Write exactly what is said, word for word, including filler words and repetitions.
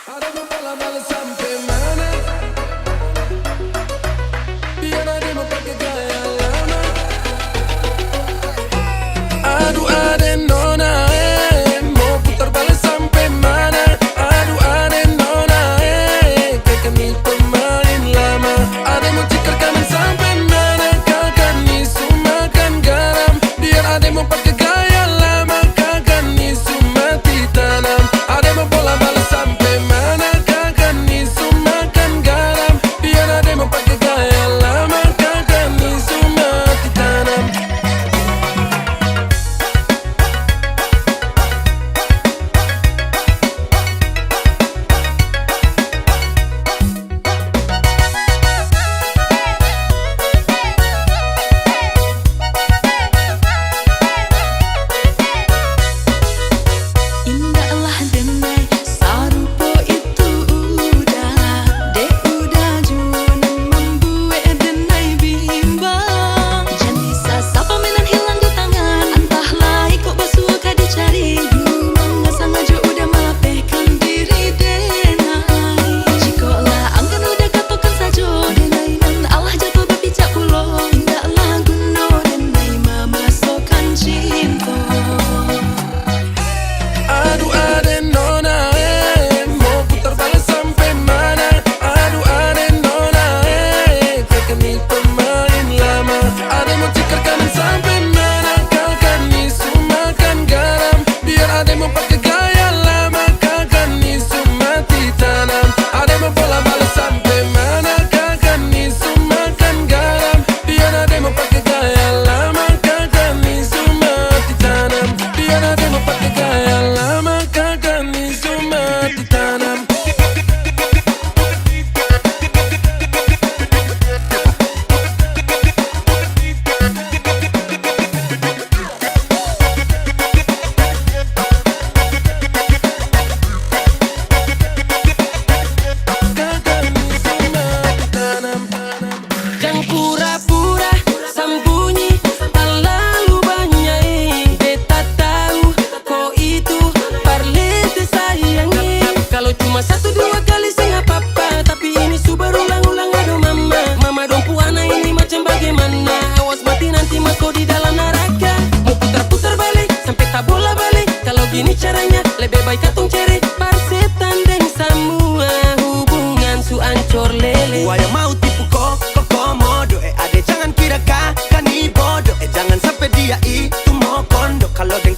Ade mo pola bale sampe mana? Biar ade mo pake gaya lama. Aduh, ade nona, eh, mo putar bale sampe mana? Aduh, ade nona, eh, kekeni pemain lama. Ade mo cikar kanan sampe mana? Kaka ni su makan garam. Biar ade mo pake gaya lama, kaka ni su mati tanam. Ade mo pola bale sampe mana, kaka ni su makan garam. Biar ade mo pake gaya lama, kaka ni su mati tanam. Indalah deng nae sarupo itu uda, de uda jua nang mambue deng nae bimbang. Jani sasapa menang hilang di tangan, antah lai ko basua ka dicari. Dumanga sangajo uda malape kan diri denai. Cikola angkan uda katokan sajo, denai nan alah jato bapica pulo, inda laguno denai mamasokan cinto. Aduh ade nona e, mo putar bale sampe mana? Aduh ade nona e, kaka ni pemain lama. Ade mo cikar kanan sampe mana? Kaka ni su makan garam. Biar ade mo pake gaya lama, kaka ni su mati tanam. Ade mo pola bale sampe mana? Kaka ni su makan garam. Biar ade mo pake gaya lama, kaka ni su mati tanam. Biar ade mo pake gaya lama, kaka ni su mati tanam. Jang pura-pura sambunyi talalu banya e, beta tau ko itu parlete sayang e. Kalo cuma satu dua kali seng apa-apa, tapi ini su berulang-ulang, aduh mama. Mama dong pung ana ini macam bagaimana? Awas mati nanti mas ko di dalam naraka. Mo putar-putar bale sampe tabola bale. Kalo gini caranya, lebe bae katong cere par setan deng samua hubungan su ancor lele. Wayang mau tipu ko, ko komodo, eh, ade jangan kira kaka ni bodo, eh, jangan sampe dia itu mo kondo. Kalo deng